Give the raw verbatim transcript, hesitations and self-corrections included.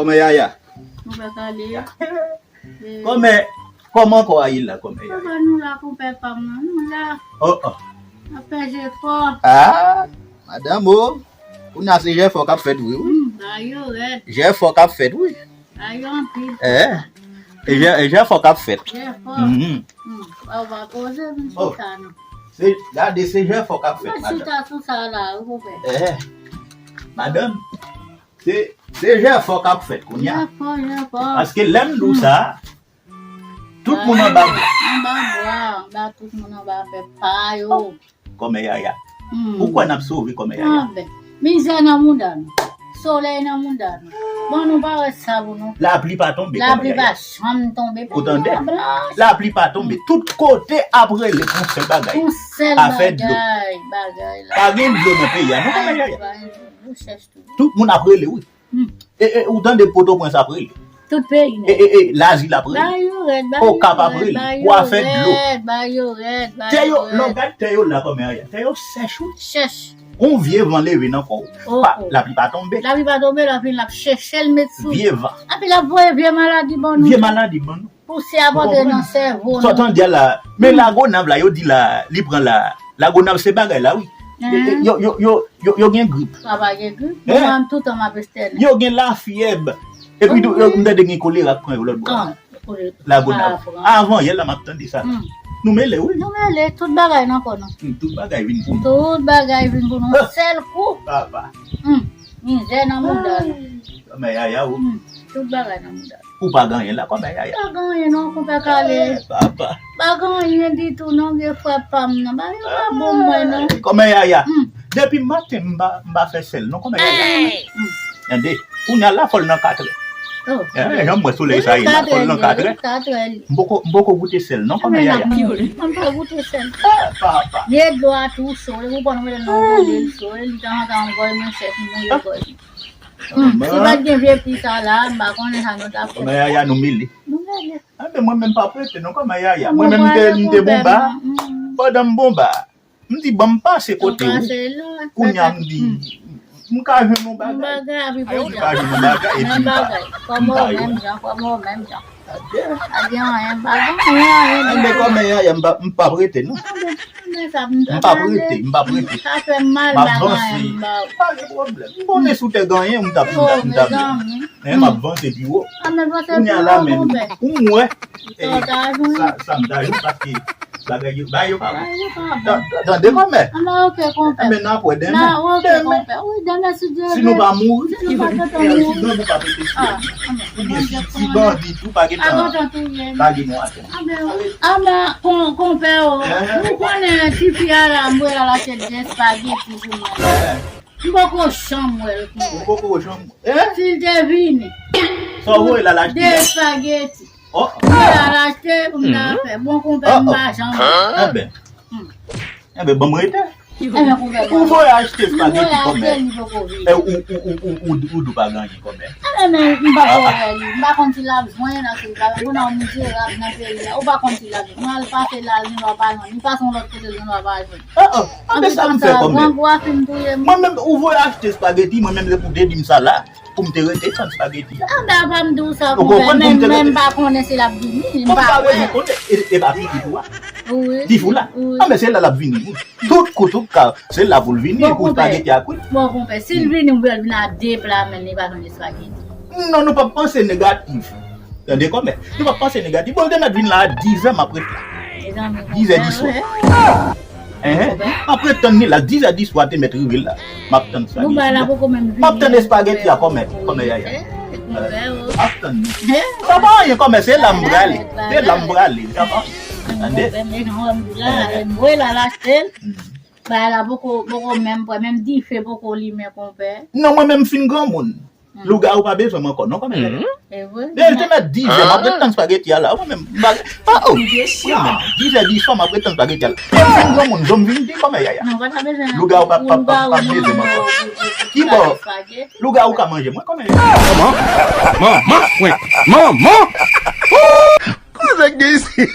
Kòmè Yaya. Kòmè Kale. Kòmè, kòman kò a ye la, kòmè Yaya? Papa, nou la, konpè pa m nan, nou la. Oh, oh. N ap fè jefò. Ah, madanm, oh. Kounye a se jefò k ap fèt, wi, wi. Hmm, bagay yo rèd. Jefò k ap fèt, wi. Bagay yo anpil. Eh. E jè, e jefò k ap fèt. Jefò. Mhm. Hmm, pa w pa poze, m chita, non. Se, gade, se jefò k ap fèt, madanm. M chita sou sa la, wi, konpè. Eh. Madanm, se, se jefò k ap fèt kounye a. Jefò, jefò. Paske lè m di w sa, tout moun anba bwa. Anba bwa, anba tout moun anba fè pa yo. Kòmè Yaya. Hmm. Ou kwè n ap sove, kòmè Yaya? Ah, ben. Mizè nan mouda nou. Solèy nan mouda nou. Bon, nou pa wè sa pou nou. Lapli pa tonbe, kòmè Yaya. Lapli pa janm tonbe. Ou tande? Lapli pa tonbe. Tout kote ap rele pou yon sèl bagay. Yon sèl bagay, bagay la. Pa gen dlo nan peyi a, non, kòmè Yaya. Ay, bagay, nou chèch tou. Tout moun ap rele, wi. Hmm. E, e, ou tande Pòtoprens ap rele. Tout peyi nèt. E, e, e, Lazil ap rele. Bagay yo rèd, bagay yo rèd, Okap ap rele. Pou afè dlo. Bagay yo rèd, bagay yo rèd. Tè yo, lè w gade tè yo la, kòmè Yaya. Tè yo sèch, wi. Chèch. Yon vye van leve nan kò w. Oh, oh. Lapli pa tonbe. Lapli pa tonbe, lapli l ap chèche l met sou. Vye van. Epi l ap voye vye maladi ban nou. Vye maladi ban nou. Pousyè ap antre nan sèvo nou. Sa w tande a la. Men Lagonav la, yo di la, li pran la. Lagonav se bagay la, wi. Yo, yo, yo, yo, yo, yo gen grip. Papa gen grip. Mwen menm toutan m ap estène. Yo gen lafyèb. Epi tou, yo, m tande gen kolera k pran yo lòt bò. Lagonav. Avan yè la, m ap tande sa. Nou mele, wi. Nou mele, tout bagay nan kò nou. Hmm, tout bagay vin pou nou. Tout bagay vin pou nou. Ah. Sèl kou. Papa. Hmm. Mizè nan mouda nou. Kòmè Yaya, ou. Hmm. Tout bagay nan mouda nou. Ou pa gen anyen la, kòmè Yaya? Pa gen anyen non, konpè Kale. Eh, papa. Pa gen anyen ditou non, vye frè pa m nan. Bagay yo pa bon mwen non. Kòmè Yaya. Hmm. Depi maten m pa, m pa fè sèl non, kòmè Yaya. Hmm. Tande, kounye a la fò l nan katrè. Oh. Eh, jan m wè solèy sa ye la, fò l nan katrè. Katrè li. M poko, m poko goute sèl non, kòmè Yaya. Mwen pa goute sèl. Eh, papa. Vye dlo a tou cho, ou konn mete nan yon dlo cho, li tanzantan yon gòj mwen chèf mouye gòj. Hmm, si pa t gen vye pi sa la, m pa konnen sa nou t ap fè. Kòmè Yaya, nou mele. Nou mele. Anben, mwen menm m p ap rete non, kòmè Yaya. Mwen menm m te, m te bonba. Pandan m bonba, m di, "Ban m pase kote ou." Kounye a m di, "M ka jwenn yon bagay." M ka jwenn yon bagay, epi m pa, m pa jwenn. Pa gen anyen, pa gen anyen, pa gen anyen. Anben, kòmè Yaya, m p ap, m p ap rete non. Anben, anben, sa m t ap rete, m p ap rete. Sa fè m mal, m pa gen anyen, m pa. Pa gen pwoblèm. M konnen si w te gen anyen, m t ap, m t ap, m t ap. Men m ap vanse pi wo. Kounye a la menm, ou m wè. Sa, sa m ta jwenn paske bagay yo, bagay yo pa bon. Tande kòmè. Anben, oke, konpè. Anben, n ap wè demen. Demen. Wi, demen, si Dye vle. Si nou pa mouri. Si nou pa gentan mouri. Si granmoun pa pete sou li. Oubyen si, si bandi tou pa gentan lage nou atè. Anben, konpè, ou konnen tifi a la, m voye l al achte de espageti pou mwen. M poko janm wè l konpè. Ou poko janm wè. Si l te vini. Sa w voye l al achte? De espageti. Oh. Voye l al achte pou m ta fè. Bon, konpè, m pa janm wè. Enben. Enben, ban m rete. Enben, konpè, ou voye achte espageti kòmè. Ou, ou, ou di w pa gen anyen kòmè. Enben, men, m pa ko wè li. M pa konn si l ap jwenn nan sou kay. Kounye a w mizerab nan peyi a. Ou pa konn si l ap jwenn. Mwen al pase la, li nwa pa jwenn. Li pase yon lòt kote, li nwa pa jwenn. Ah, ah. Anben sa m fè kòmè. Mwen menm, ou voye achte espageti, mwen menm se pou te di m sa la, pou m te rete tann espageti a. Anben, apa m di w sa, konpè, men m pa konnen si l ap vini, m pa wè. Ou pa bezwen konnen, e, e pa pitit ou a. Wi. Pitit ou la. Anben, se la l ap vini, wi. Tout kou, tout ka, se la pou l vini, pou espageti a kwit. Bon, konpè, si l vini, ou wè l vin a de pla, men li pa jwenn espageti. Non, nou p ap panse negatif. Tande kòmè. Nou p ap panse negatif. Bon, l te mèt vin la a dizè, m ap ret la. Dizè di swa. Enhen. M ap ret tann li la, dizè di swa te mèt rive la. M ap tann sa. M ap tann espageti a kòmè, kòmè Yaya. M ap tann li. Sa pa anyen kòmè, se la m prale. Se la m prale. Sa pa anyen. Tande? Mwen la lachte l. Bagay la poko, poko menm prè, menm dife poko limen, konpè. Non, mwen menm m fin granmoun. Lougawou pa bezwen m ankò non, kòmè Yaya. E vre? Depi l te mèt dizè, m ap ret tann espageti a la. Mwen menm, m pa, pa, oh, mwen menm, dizè di swa, m ap ret tann espageti a la. Mwen fin granmoun, zo m vin di kòmè Yaya. Non, pa ta bezwen. Lougawou pa, pa, pa, pa bezwen m ankò. Ki bò? Lougawou ka manje mwen kòmè Yaya. Manman, manman, manman. Kòman sa k gen isi?